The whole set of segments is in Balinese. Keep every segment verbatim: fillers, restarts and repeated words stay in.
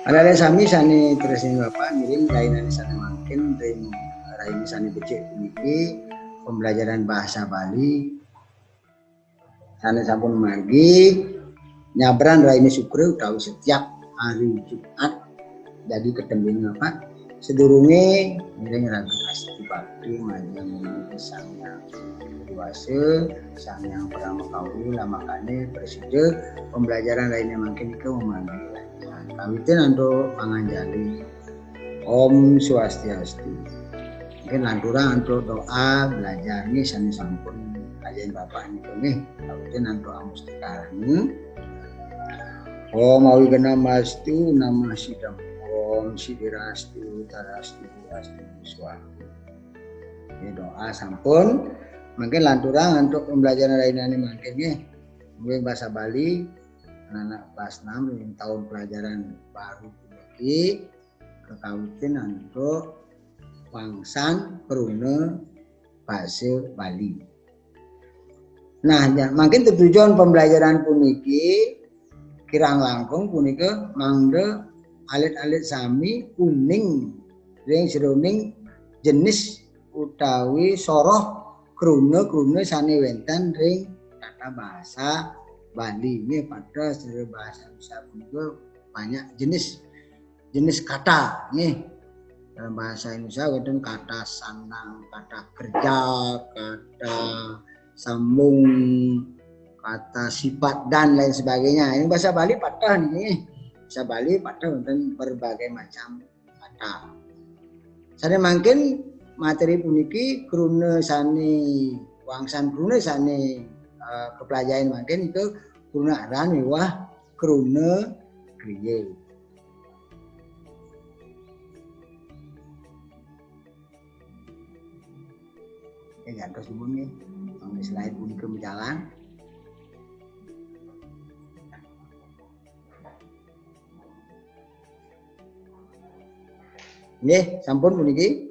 Alit-alit sami sané tresna Bapak, ngiring rainane sané mangkin ring raine sané becik puniki pembelajaran bahasa Bali sané sampun margi nyabran raine Sukra utawi setiap hari Jumat dadi ketembene Bapak. Sadurunge ngiring raga asti bakti majeng Sang Hyang Widi Wasa, Sang Hyang Parama Kawi, lamakane prasida pembelajaran raine mangkin nika mamargi. Nah, kawitin antuk panganjali. Om Swastiastu. Mungkin lanturang antuk doa belajar nggih sané sampun ajahin Bapak nika nggih. Kawitin antuk amustikarana. Om Awighnam Astu Namah Sidam. Om Sidirastu Tarastu Astu Swaha. Ini doa sampun. Mungkin lanturang antuk pembelajaran rainane mangkin nggih. Mungkin bahasa Bali, anak kelas enam ini tahun pelajaran baru puniki kekawitin antuk wangsan kruna basa Bali. Nah, ya, mangkin tetujon pembelajaran puniki kirang langkung punika mangda alit-alit sami uning ring jeroning jenis utawi soroh kruna-kruna sane wenten ring tata bahasa Bali. Nggih, pada secara bahasa Indonesia punika banyak jenis, jenis kata, nggih. Dalam bahasa Indonesia wenten kata sandang, kata kerja, kata sambung, kata sifat dan lain sebagainya. Ini bahasa Bali patah nih. Bahasa Bali patah wenten berbagai macam kata. Sane mangkin materi puniki kruna sane wangsan kruna sane eh, kepelajahin mangkin itu kruna aran miwah kruna kriya. Ya, gantos dulu nih. Mangke slide punika berjalan. Nggih, sampun puniki.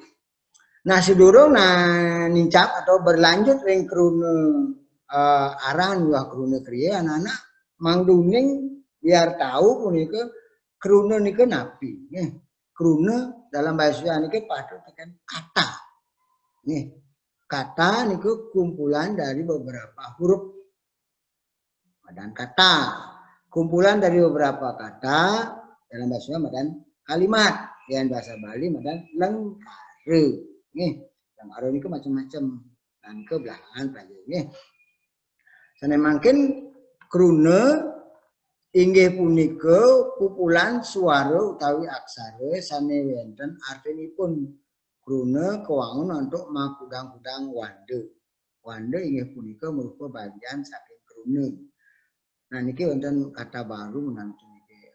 Nah, sedurung nah nincap atau berlanjut ring kruna eh, aran miwah kruna kriya anak-anak mangduning biar tahu punika kruna nika napi. Nggih. Kruna dalam bahasa Indonesia niki patut tekan kata. Nggih. Kata niku kumpulan dari beberapa huruf. Madan kata. Kumpulan dari beberapa kata dalam bahasa Sunda madan kalimat. Yang bahasa Bali madan lengkara. Nggih, lengkara niku macam-macam. Dan kebelahan saja nggih. Sane mangkin kruna inggih punika pupulan suara utawi aksara sane wenten artinipun kruna kawangun antuk makudang-kudang wanda. Wanda inggih punika merupa bagian saking kruna. Nah, niki wonten kata baru menawi niki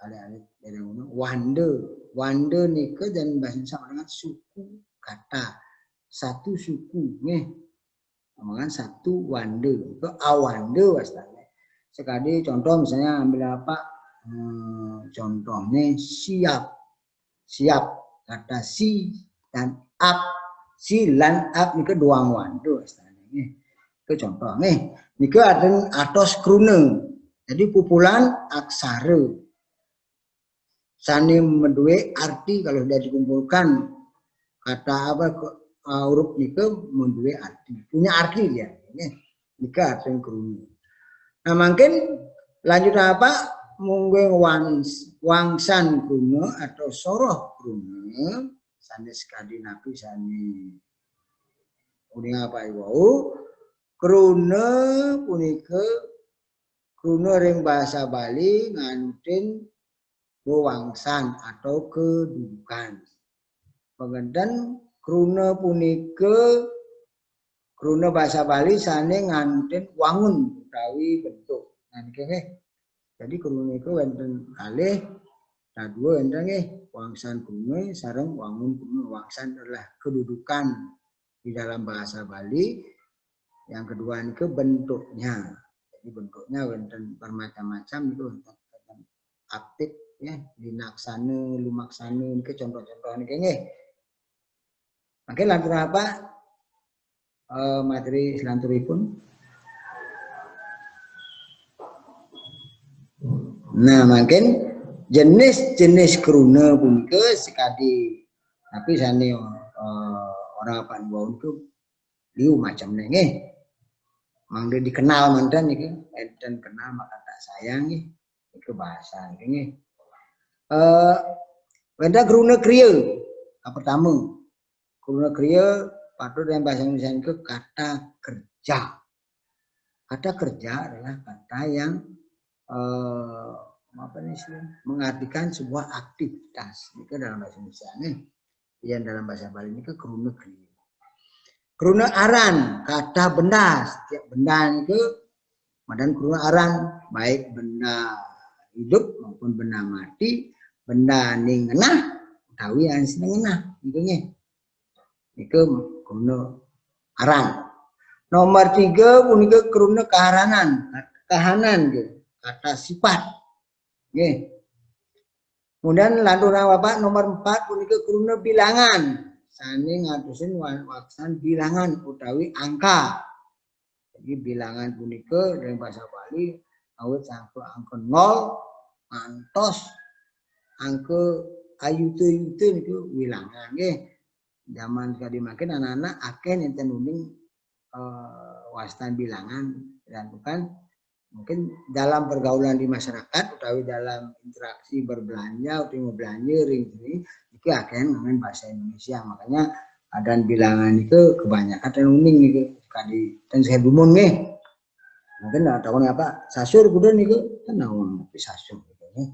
alit-alit dereng ngono. Wanda. Wanda nika dan bahasa Indonesia dengan suku kata. Satu suku, nggih. Omongan satu wanda. Itu awanda wastane. Sekali contoh misalnya ambil apa? Hmm, contohnya siap. Siap. Kata si dan ap. Si lan ap nika duang wanda wastane, nggih. Itu contoh nggih. Nika ada atos kruna. Jadi pupulan aksara sane menduwe arti kalau sudah dikumpulkan kata apa uh, huruf nika menduwe arti, punya arti dia. Nggih. Nika artine kruna. Nah, mungkin lanjut apa mungkin wans, wangsan kruna atau soroh kruna sane sekadi napi sane uning apa iwau kruna punika kruna ring bahasa Bali nganutin wewangsan atau kedudukan. Pengenten kruna punika kruna bahasa Bali sane nganutin wangun utawi bentuk. Nah, niki nggih. Jadi kruna niku wenten kalih, nah dua wenten nggih, wangsan kruna sareng wangun kruna. Wangsan adalah kedudukan di dalam bahasa Bali. Yang kedua niku bentuknya. Jadi bentuknya wenten bermacam-macam niku wenten, wenten aktif ya, linaksana, lumaksana niki contoh-contoh niki nggih. Mangke lantur apa? Eh, materi selanturipun. Nah, mungkin Jenis-jenis kruna punika sekadi, tapi sane, eh, ora apa niku liu macam nggih. Mangda dikenal manten niki, enten kenal maka tak sayang nggih. Itu bahasa nggih. Eh, wenten kruna kriya. Yang pertama, kruna kriya patut dalam bahasa Indonesia itu kata kerja. Kata kerja adalah kata yang eh, apa nih sih, mengartikan sebuah aktivitas. Itu dalam bahasa Indonesia nih. Yang dalam bahasa Bali ini ke kruna kriya. Kruna aran, kata benda, setiap benda itu madan kruna aran, baik benda hidup maupun benda mati, benda ning ngenah, utawi yang sedang ngenah, gitu nih. Itu kruna aran. Nomor tiga punika kruna kaharanan, kahanan gitu, kata sifat. Nggih. Kemudian lanturna Bapak nomor empat punika kruna bilangan. Sane ngatusin waksan bilangan utawi angka. Jadi bilangan punika dalam bahasa Bali awit sampai angka nol ngantos angka ayuta-yuta niku wilangan nggih. Zaman kadi makin anak-anak akeh nenten uning eh, wastan bilangan dan bukan mungkin dalam pergaulan di masyarakat utawi dalam interaksi berbelanja utawi berbelanja ring sini itu akan dengan bahasa Indonesia. Makanya ada bilangan itu kebanyakan dan uning itu kadi dan saya dumun nih. Mungkin nggak tahu apa sasur kuda niku kan naon itu sasur gitu ya.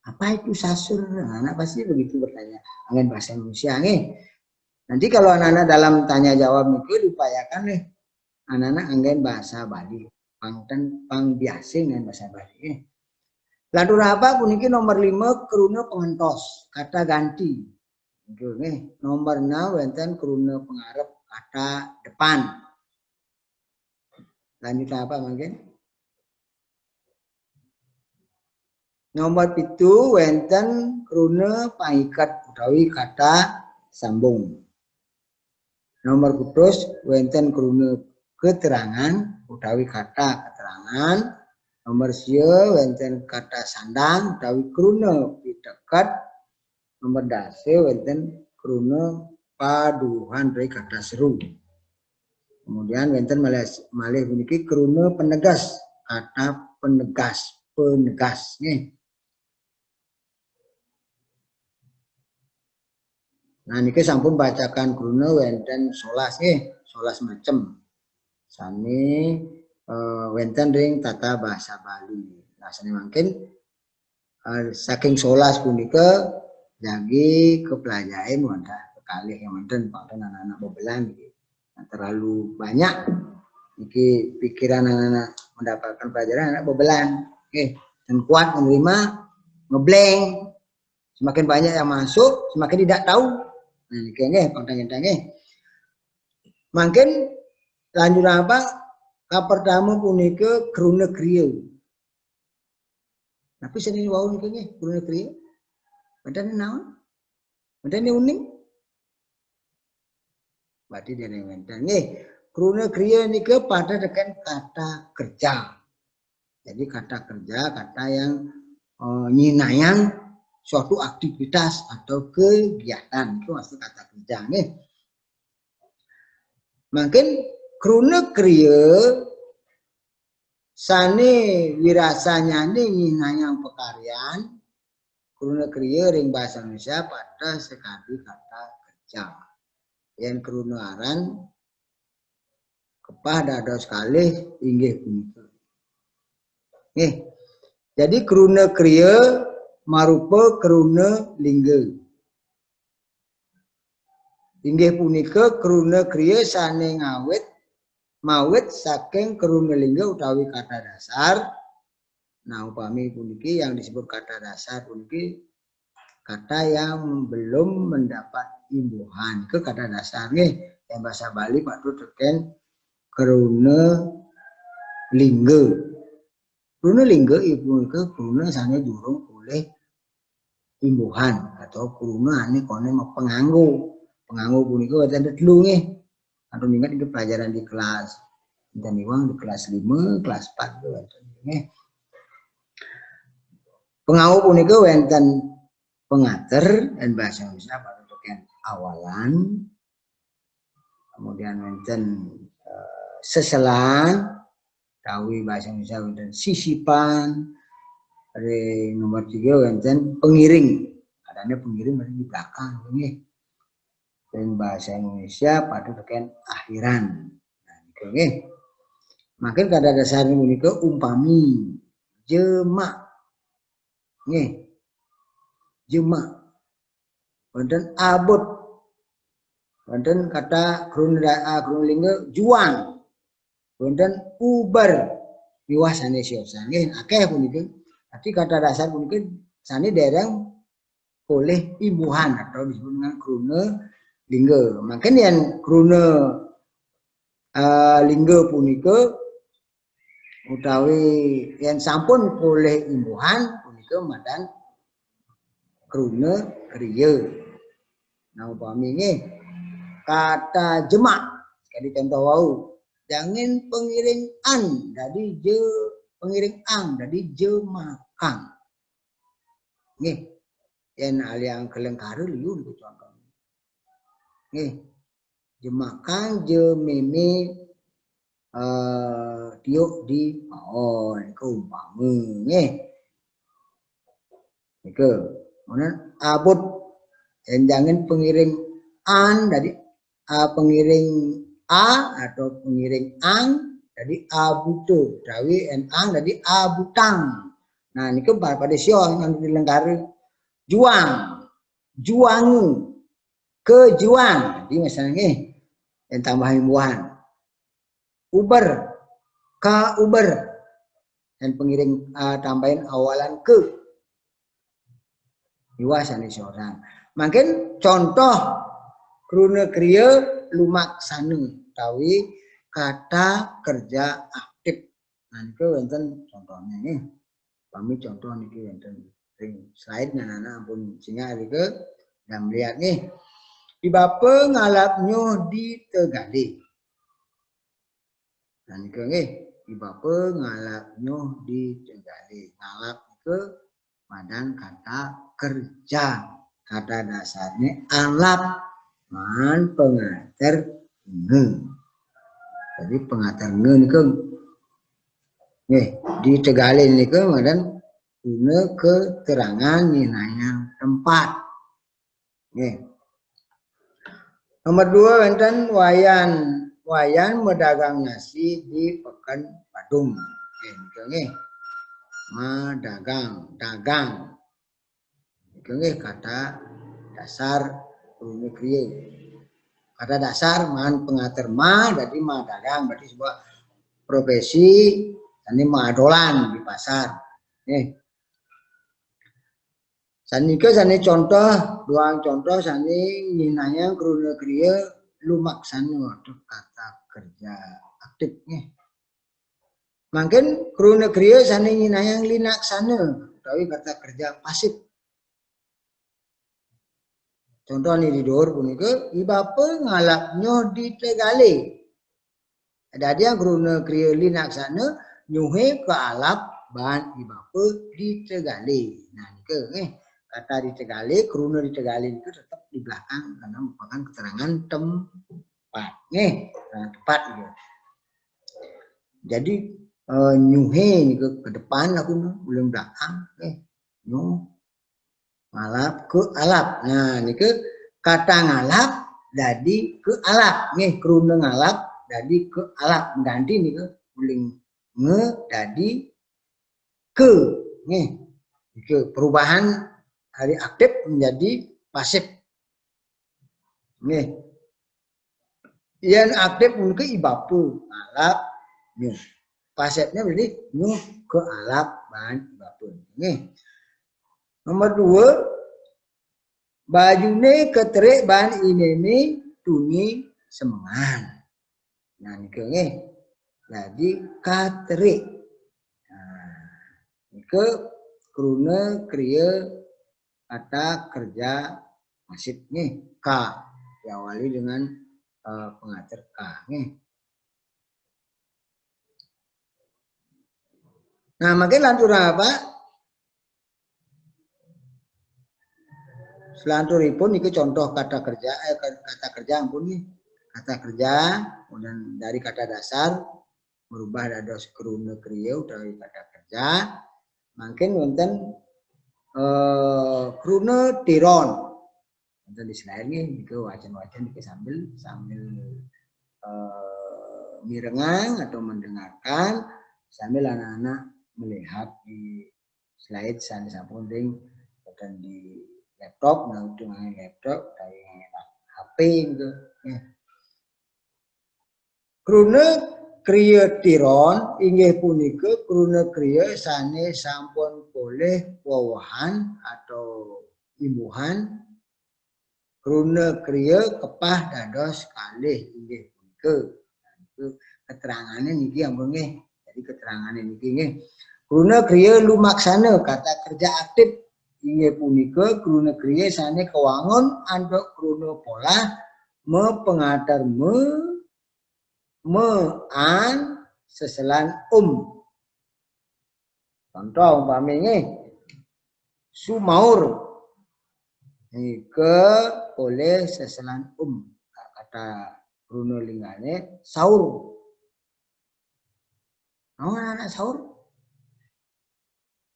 Apa itu sasur? Nah, anak pasti begitu bertanya. Angin bahasa Indonesia nih. Nanti kalau anak-anak dalam tanya jawab itu diupayakan nih anak-anak angin bahasa Bali. Pangten pang biasa dengan bahasa Bali. Eh. Lalu apa puniki nomor lima kruna pengentos kata ganti. Itu nih nomor enam wenten kruna pengarep kata depan. Lanjut apa mungkin? Nomor pitu wenten kruna pangiket utawi kata sambung. Nomor kutus wenten kruna keterangan utawi kata keterangan. Nomor sia wenten kata sandang utawi kruna piteket. Nomor dasa wenten kruna paduhan utawi kata seru. Kemudian wenten malih malih puniki kruna penegas kata penegas penegas nih. Nah, niki sampun bacakan kruna wenten solas nggih, solas macem. Sami eh, wenten ring tata bahasa Bali. Nah, sami mangkin eh, saking solas punika jagi kepelajain wantah kekalih yang wenten wantah anak-anak bebelan nggih. Nah, terlalu banyak niki pikiran anak-anak mendapatkan pelajaran anak bebelan. Oke, dan kuat menerima ngeblank. Semakin banyak yang masuk, semakin tidak tahu. Nah, niki nggih pangkang nggih. Mangkin lanjut apa? Kapertama punika kruna kriya. Tapi seni wau niki nggih kruna kriya. Wenten naon? Wenten uning? Berarti dia wenten nggih. Kruna kriya nika pada tekan kata kerja. Jadi kata kerja kata yang eh, nyinayang suatu aktivitas atau kegiatan itu maksud kata kerja nggih. Mungkin kruna kriya sane wirasanyane nyinayang pekaryan kruna kriya ring bahasa Indonesia pada sekali kata kerja. Yang kruna aran kepah dados kalih inggih punika. Nggih. Jadi kruna kriya marupa kruna lingga. Inggih punika kruna kriya sane ngawit mawit saking kruna lingga utawi kata dasar. Nah, upami puniki yang disebut kata dasar puniki kata yang belum mendapat imbuhan ke kata dasar nggih. Yang bahasa Bali patut teken kruna lingga. Kruna lingga ibu ke kruna sane durung oleh imbuhan atau kruna ane kone penganggo. Penganggo punika wonten telu nggih. Atau ingat itu pelajaran di kelas dan iwang di kelas lima, kelas empat itu wonten nggih. Pengawuh punika wenten pengater, dan bahasa Indonesia pada teken awalan. Kemudian wenten eh, seselan, tawi bahasa Indonesia wenten sisipan. Ada nomor tiga wenten pengiring. Adanya pengiring ada di belakang, nggih. Dan bahasa Indonesia pada teken akhiran. Nah, niku nggih. Mangkin kata dasar punika umpami, jemak. Nggih. Jemak. Wonten abut. Wonten kata kruna, ah, kruna lingga juang. Wonten uber. Miwah sanes siosan. Nggih, akeh punika. Tapi kata dasar punika sane dereng polih imbuhan atau disebut dengan kruna lingga. Mangkin yen kruna eh, lingga punika utawi yen sampun polih imbuhan punika madan kruna kriya. Nah, upami nggih kata jemak, kadi contoh wau, jangin pengiring an, dadi je pengiring ang, dadi jemakang. Nggih, yen aliang kelengkara liu niku contoh. Nggih, jemakang je meme eh, tiuk di paon, niku umpama nggih. Niku, kemudian abut, yen jangin pengiring an, dadi ah, pengiring a atau pengiring ang, dadi abuto, utawi yen ang dadi abutang. Nah, niku pada sio nganti lengkara. Juang, juangu, kejuang. Jadi misalnya nggih, yang tambah imbuhan. Uber, ka uber. Dan pengiring uh, tambahin awalan ke. Iwah sanes siosan. Mangkin contoh kruna kriya lumaksana utawi kata kerja aktif. Nah, niku wonten contohnya nggih. Pami contoh niki wonten ring slide, nah, nah, nah, ampun singgah niki dan melihat nggih. Di bapa ngalap nyuh di tegale. Nah, nika nggih, di bapa ngalap nyuh di tegale. Ngalap nika madan kata kerja. Kata dasarnya alap, maan pengater nge. Jadi pengater nge nika nggih, di tegale nika madan guna keterangan ngenayang tempat. Nggih. Nomor dua wonten Wayan, Wayan medagang nasi di Peken Badung. Nggih, nika nggih. Medagang, dagang. Nika nggih kata dasar kruna kriya. Kata dasar maan pengater ma, dadi medagang, berarti sebuah profesi, ini maadolan di pasar. Nggih. Sanika sane contoh, duang contoh sane nginayang kruna kriya lumaksana, waduh, kata kerja aktif nggih. Mangkin kruna kriya sane nginayang linaksana utawi kata kerja pasif. Contohnya di dhuwur punika, i bapa ngalap nyuh di tegale. Dadi yang kruna kriya linaksana nyuhe kaalap baan i bapa di tegale. Nah, nika nggih, kata di tegale, kruna di tegale nika tetap di belakang karena merupakan keterangan tempat. Nggih, keterangan tempat gitu. Jadi eh, nyuhe nika ke depan aku, belum belakang. Nggih. Nyuh ngalap, kaalap. Nah, nika kata ngalap dadi kaalap. Nggih, kruna ngalap dadi kaalap. Mengganti nika uling nge dadi ke. Nggih. Nika perubahan dari aktif menjadi pasif. Nggih. Yen aktif punika i bapa ngalap nyuh. Pasifnya berarti nyuh kaalap baan i bapa. Nggih. Nomor dua, bajune keterik baan i meme tuni semengan. Nah, nika nggih. Dadi katerik. Nah, nika kruna kriya kata kerja pasif nggih. Ka diawali dengan eh, pengater ka nggih. Nah, mangke lanturang apa? Selanturipun niki contoh kata kerja, eh, kata kerja ampun nih. Kata kerja, kemudian dari kata dasar berubah dados kruna kriya utawi kata kerja. Mangkin wonten eh, kruna tiron. Wonten di slide nggih, nika wacan-wacan niki sambil sambil eh, mirengang atau mendengarkan sambil anak-anak melihat di slide sané sampun ring wonten di laptop, nah, utawi laptop, utawi H P gitu. Ya. Kruna kriya tiron inggih punika kruna kriya sané sampun polih wewehan atau imbuhan. Kruna kriya kepah dados kalih inggih punika. Nah, niku keterangané niki ampun nggih. Jadi keterangané niki nggih. Kruna kriya lumaksana kata kerja aktif inggih punika kruna kriya sané kawangun antuk kruna polah me pangater me, me an seselan um. Contoh umpami nggih. Sumaur. Nika polih seselan um. Kata kruna linggané saur. Naon anak saur?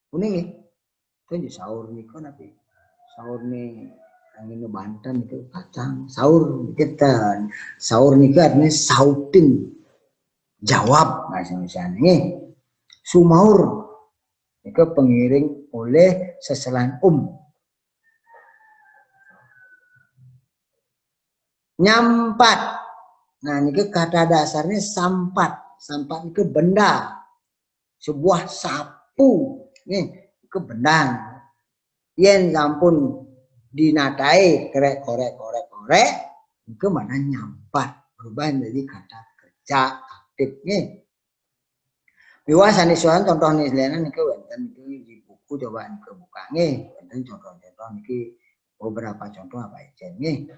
Kuning nggih. Itu di saur nika napi? Saur nih angin banten itu kacang saur kita. Saur nika artinya sautin. Jawab bahasa Indonesia nggih. Sumaur. Nika pengiring oleh seselan um. Nyampat. Nah, niki kata dasarnya sampat. Sampat itu benda. Sebuah sapu. Nih, itu benda. Yen sampun dinatai kerek korek korek korek, itu mana nyampat. Berubah menjadi kata kerja aktif. Nih. Miwah sané sowan contoh nih, selianan niki wonten niki di buku, coba niki buka nggih. Wonten contoh-contoh niki beberapa contoh apa aja nggih.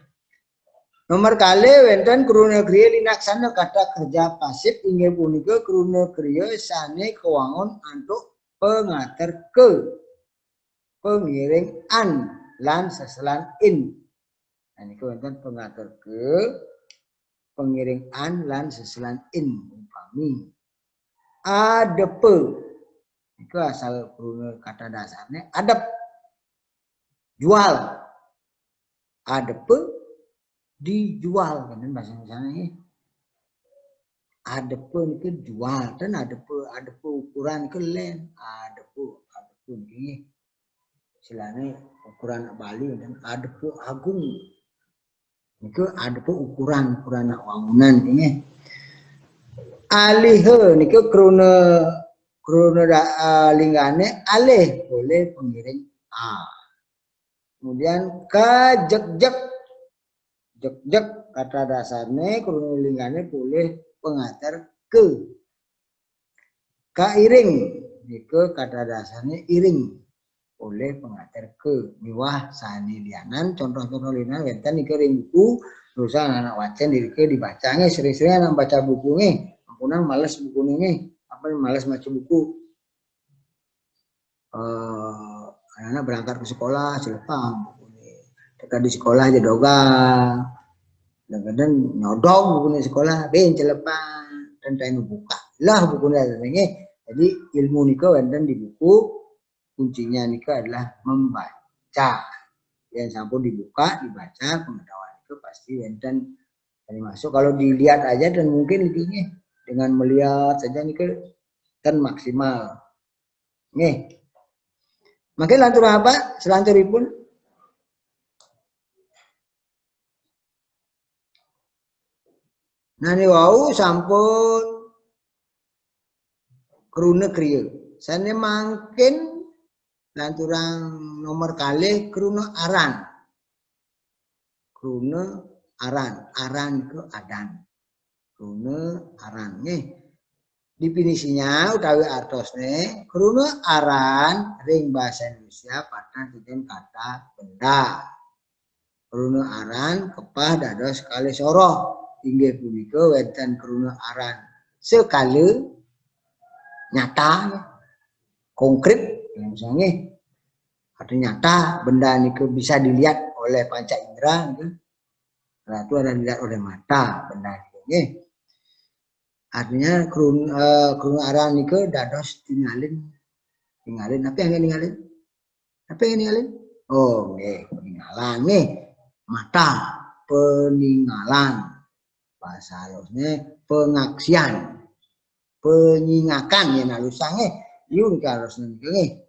Nomor kalih wonten kruna kriya linaksana kata kerja pasif inggih punika kruna kriya sané kawangun antuk pangater ke, pengiring an lan seselan in. Nah, niki wonten pangater ke, pengiring an lan seselan in umpami. Adepe. Itu asal kruna kata dasarnya adep. Jual. Adepe dijual kan bahasa Indonesia ini. Adepe itu jual dan adepe adepe ukuran ke len. Adepe adepe ini istilahnya ukuran Bali dan adepe agung. Niku adepe ukuran ukuran anak wangunan ini. Alihe niku kruna kruna da, uh, linggane alih oleh pengiring a. Kemudian kajegjek. Jegjek kata dasarnya kruna linggane polih pengater ke. Kairing, nika kata dasarnya iring. Oleh pengater ke miwah sani lianan, contoh-contoh lianan wonten nika ring buku, terus anak wacen diri ke dibaca nggih, sering-sering anak baca buku nggih. Ampunang males buku nggih. Apa males maca buku? Eh, anak berangkat ke sekolah, celepang buku ini. Tekan di sekolah aja dogang. Kadang-kadang nyodong buku ini sekolah, ben celepang. Dan kayak buka lah buku ini. Jadi ilmu nika wonten di buku, kuncinya nika adalah membaca. Yang sampun dibuka, dibaca, pengetahuan itu pasti wonten tadi masuk. Kalau dilihat aja dan mungkin intinya dengan melihat saja nika kan maksimal. Nggih. Mangke lantur apa? Selanturipun. Nah, niwau sampun kruna kriya. Sane mangkin lanturang nomor kalih kruna aran. Kruna aran, aran ke adan. Kruna aran nggih. Definisinya utawi artosne kruna aran ring basa Indonesia patan titian kata benda. Kruna aran kepah dados kalih soroh. Inggih punika wonten kruna aran sekala nyata, konkret, misalnya, atau nyata benda niku bisa dilihat oleh panca indera gitu. Nah, itu ada dilihat oleh mata, benda gitu, nggih. Artinya krun, eh, kruna aran nika dados tingalin. Tingalin, apa yang tingalin? Apa yang tingalin? Oh, nggih, peningalan nih. Mata, peningalan. Bahasa halusnya pengaksian. Penyingakan ya, nalusang eh. Yun kalau seneng nggih.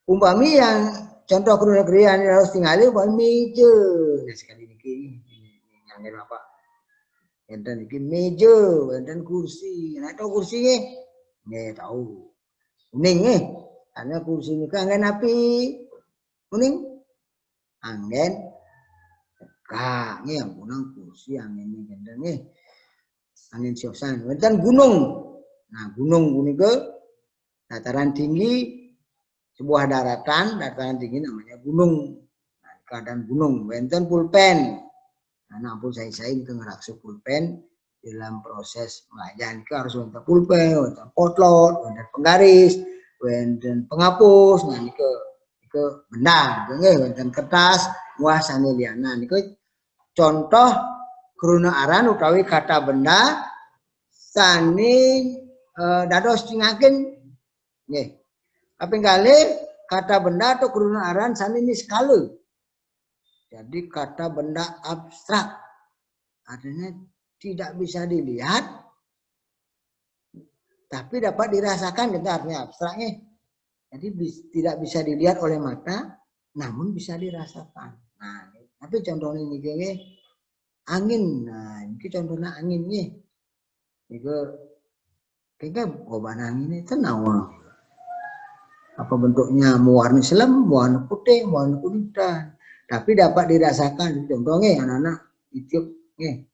Umpami yang contoh kruna kriya harus tingali umpami meja. Nah, sekali niki yang apa? Enten niki meja, enten kursi. Nah, tahu kursi nggih? Nggih, tahu. Kuning nggih. Karena kursi nika anggen api. Kuning. Anggen. Kak, nggih, yang kunang kursi anggen niki enten nggih. Anggen siosan. Wenten gunung. Nah, gunung punika dataran tinggi, sebuah daratan, dataran tinggi namanya gunung. Nah, keadaan gunung, wenten pulpen. Nah, ampun saya saya itu ngeraksa pulpen dalam proses melajah itu harus wenten pulpen, wenten potlot, wenten penggaris, wenten penghapus, nah niku niku benda, nggih, wenten kertas, wah sane liana niku contoh kruna aran utawi kata benda sane eh, dados cingaken. Nggih. Kaping kalih, kata benda atau kruna aran sane niskala. Jadi kata benda abstrak. Artinya tidak bisa dilihat tapi dapat dirasakan, kita artinya abstrak nggih. Jadi bis, tidak bisa dilihat oleh mata namun bisa dirasakan. Nah, tapi contohnya ini nggih angin. Nah, ini contohnya angin nggih. Niku kayaknya goban angin itu nawa. Apa bentuknya, mau warna selem, mau warna putih, mau warna kuning. Tapi dapat dirasakan. Contohnya anak-anak itu nggih.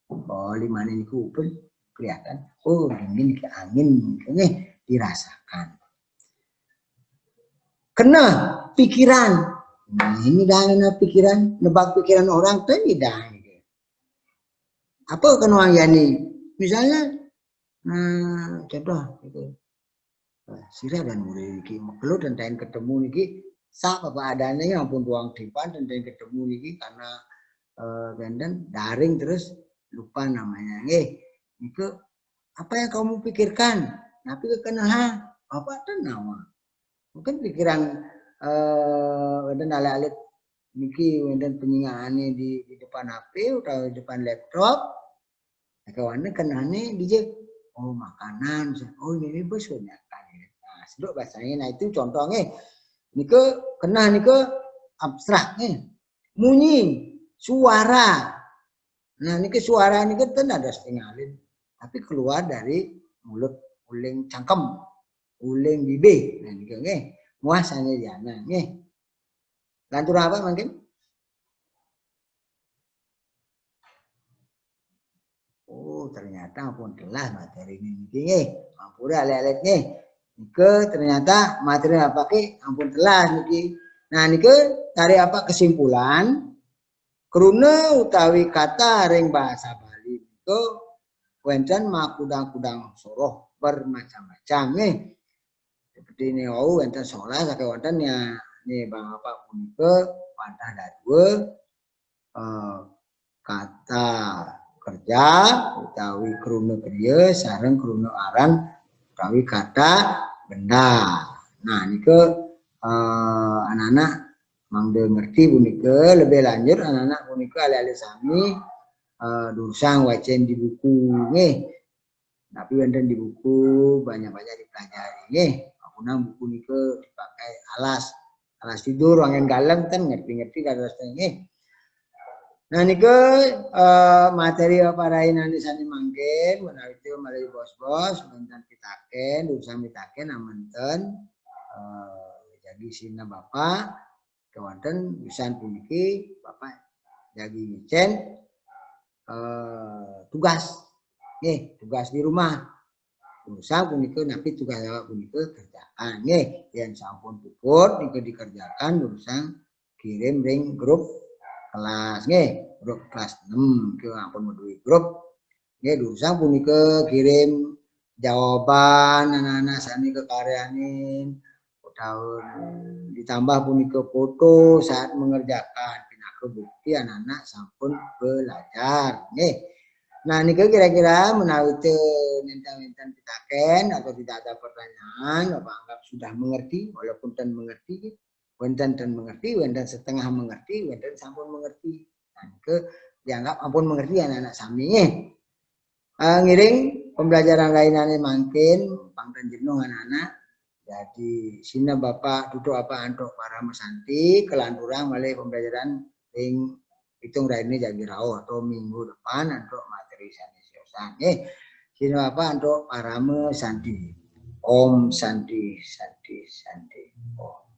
Oh, lima niku pun kelihatan. Oh, dingin ke angin nggih dirasakan. Kena pikiran. Nah, ini dah kena pikiran, nebak pikiran orang tuh ini dah. Apa kena yang yani? Misalnya, nah, contoh gitu. Sira dan murid niki mekelu tentang ketemu niki sak apa adanya ampun ruang tipan tentang ketemu niki karena eh, benten daring terus lupa namanya. Nggih, niku apa yang kamu pikirkan? Napi kekenahan? Apa tenawa? Mungkin pikiran eh wenten alit-alit niki wenten penyingahane di, di depan H P utawa di depan laptop. Kawannya kenane dije oh makanan, oh ini bos banyak. Nah, sedok bahasanya. Nah, itu contohnya. Niku kenah niku abstrak nih. Munyi, suara. Nah, niku suara niku ten ada tinggalin. Tapi keluar dari mulut uling cangkem, uling bibih. Nah, niku nggih. Muasane jana nggih. Lantur apa mungkin? Oh, ternyata ampun telah materi ini nggih. Ampun alit-alit nggih. Nike ternyata materi apa ke ampun telah niki. Nah, nike dari apa kesimpulan? Kruna utawi kata ring bahasa Bali itu wenten makudang-kudang soroh bermacam-macam nih. Seperti ini wau wenten solas saking wenten ya nih Bang Apa punika wantah dadua eh, kata kerja utawi kruna kriya sareng kruna aran utawi kata benda. Nah, nika eh, anak-anak mangda ngerti punika lebih lanjut anak-anak punika alit-alit sami eh, durusang wacen di buku nggih. Tapi wonten di buku banyak-banyak dipelajari nggih. Apunang buku nika dipakai alas alas tidur wangen galeng ten ngerti-ngerti dados nggih. Nah nika eh, materi Bapak Rai nani sani mangkin menawi itu melalui bos-bos wonten pitaken urusan pitaken amanten eh, jadi sina Bapak kewanten urusan puniki Bapak jadi ngicen eh, tugas nggih tugas di rumah urusan punika napi tugas awak punika kerjakan nggih yang sampun puput nika dikerjakan urusan kirim ring grup kelas nggih grup kelas enam ke ampun meduwi grup nggih urusan punika kirim jawaban anak-anak sami kekaryanin Atau ditambah punika foto saat mengerjakan, pinaka bukti anak-anak sampun belajar. Nggih. Nah, nika kira-kira menawi ten wenten pitaken atau tidak ada pertanyaan, Bapak anggap sudah mengerti, walaupun ten mengerti, wenten ten mengerti, wenten setengah mengerti, wenten sampun mengerti. Nah, nika dianggap ampun mengerti anak-anak sami nggih. Eh, ngiring pembelajaran rahinane mangkin, pang ten jenuh anak-anak. Jadi, sineb Bapak, tutup Bapak antuk parama santi, kelanturang malih pembelajaran ring pitung rahina jagi rauh atau minggu depan antuk materi sane siosan. Eh, sineb Bapak antuk parama santi. Om Santi, Santi, Santi. Om.